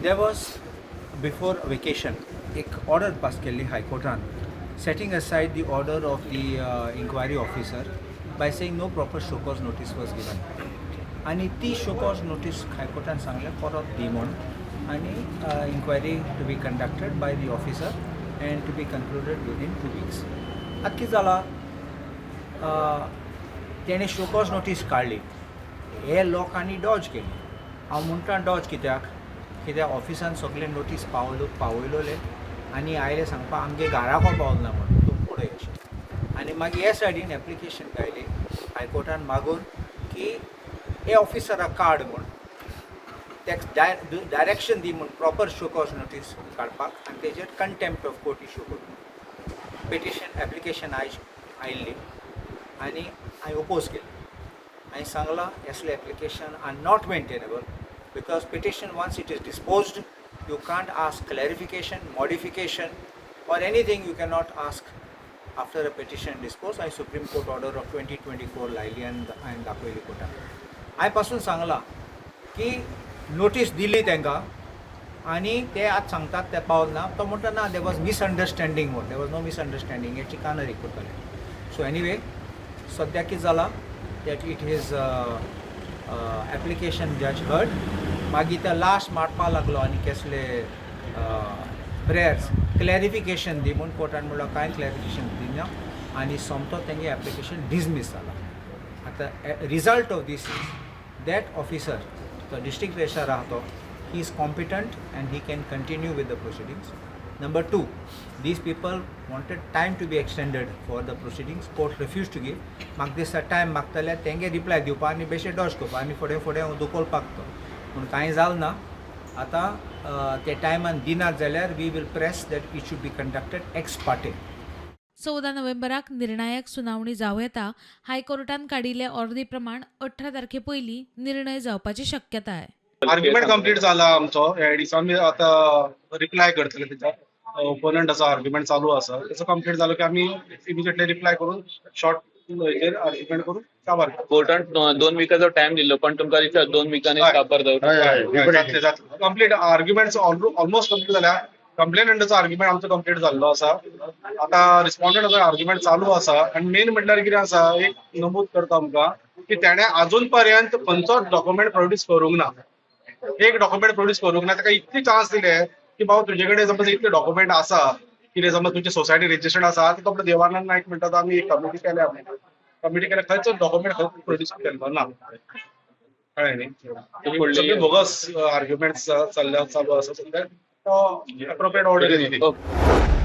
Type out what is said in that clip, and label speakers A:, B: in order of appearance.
A: There was before vacation एक order pass केल्ली हायकोर्टान, setting aside the order of the inquiry officer by saying no proper show cause notice was given. आनी ती show cause notice हायकोर्टान सांगलें परत दी म्हूण आनी inquiry to be conducted by the officer and to be concluded within 2 weeks. आतां कितें जालां, तेणें शो कॉज नोटीस काडली, हे लोकांनी डॉज केली. हांव म्हणटा डॉज कित्याक? कित्याक ऑफिसान सगळे नोटीस पावलो पावयलोले आनी आयले सांगपाक आमगे घराको पावल ना म्हण तूं पळय अशें. आनी मागीर हे सायडीन एप्लिकेशन घायली हायकोर्टान मागून की हे ऑफिसराक काड म्हूण, तेका डायरेक्शन दी म्हूण प्रॉपर शो कॉज नोटीस काडपाक आनी तेजेर कंटेम्प्ट ऑफ कोर्ट इशू करून. पिटिशन एप्लिकेशन आयज आयिल्ली आनी हांवें ओपोज केली. हांवें सांगलां, असले application are not maintainable because petition, once it is disposed, you can't ask clarification, modification or anything. You cannot ask after a petition disposed. हांवें Supreme Court order of 2024 लायली आनी हांवें दाखयली कोर्टान. हांवें पासून सांगलां की नोटीस दिली तांकां आनी ते आतां सांगतात ते पावल ना. तो म्हणटा ना, there was misunderstanding म्हूण. There was no misunderstanding. हे चिकानरी करताले. सो एनिवे, सद्याक कितें जालां that it is application judge heard. मागीर ते लास्ट मारपा लागलो आनी केसले प्रेयर्स क्लॅरिफिकेशन दी म्हूण. कोर्टान म्हणलो कांय क्लॅरिफिकेशन दिना आनी सोमतो तेंगे एप्लिकेशन डिसमीस जाला. आतां result of this is that officer, तो डिस्ट्रिक्ट रजिस्ट्रार आहा तो, he is competent and he can continue with the proceedings. Number two, these people wanted time to be extended for the proceedings. Court refused to give. म्हाका दिसता time मागतले तेंगे reply दिवपा आनी बेश्टे Dodge करपा आनी फुडें फुडें दुकोलपाक तो पूण कांय जालें ना. आतां ते टायमान दिनात जाल्यार we will press that it should be conducted ex parte.
B: 14 नोव्हेंबराक निर्णायक सुनावणी जावं येता. हायकोर्टान काडिल्ले ऑर्दी प्रमाण 18 तारखे पयलीं निर्णय जावपाची शक्यताय.
C: आर्ग्युमेंट कंप्लीट जाला आमचो. ह्या दिसा आमी आतां रिप्लाय करतले. तेच्या ओपोनंटाचो आर्ग्युमेंट चालू आसा. तेचो कंप्लीट जालो की आमी इमिजिएटली रिप्लाय करून शॉर्ट हेजेर आर्ग्युमेंट करून काबार करतले.
D: कोर्टान 2 विकाचो टायम दिल्लो, पण तुमकां दिसता 2 विकांनी काबार जावं?
C: हय, जातले जातले. कंप्लीट आर्ग्युमेंट ऑलमोस्ट कंप्लीट जाल्या. कंप्लेनंटाचो आर्ग्युमेंट आमचो कंप्लीट जाल्लो आसा. आतां रिस्पॉन्डंटाचो आर्ग्युमेंट चालू आसा. आनी मेन म्हटल्यार कितें आसा, एक नमूद करता आमकां की तेणे अजून पर्यंत खंयचोच डॉक्युमेंट प्रोड्यूस करूंक ना. एक डॉक्युमेंट प्रोड्यूस करूंक ना. ताका इतली चान्स दिले की बाबा, तुजे कडेन समज इतले डॉक्युमेंट आसा, कितें समज तुमची सोसायटी रजिस्टर्ड आसा, ती आपलो देवानंद नायक म्हणटा तो आमी एक कमिटी केल्या, कमिटी केल्या. खंयचोच डॉक्युमेंट खंय प्रोड्यूस केल्लो ना. कळ्ळें न्ही?
D: फुडली
C: सगळे बोगस आर्ग्युमेंट्स चल्ल्या, चालू आसा सध्या. तो एप्रोप्रिएट ऑर्डर दिली.
D: ओके.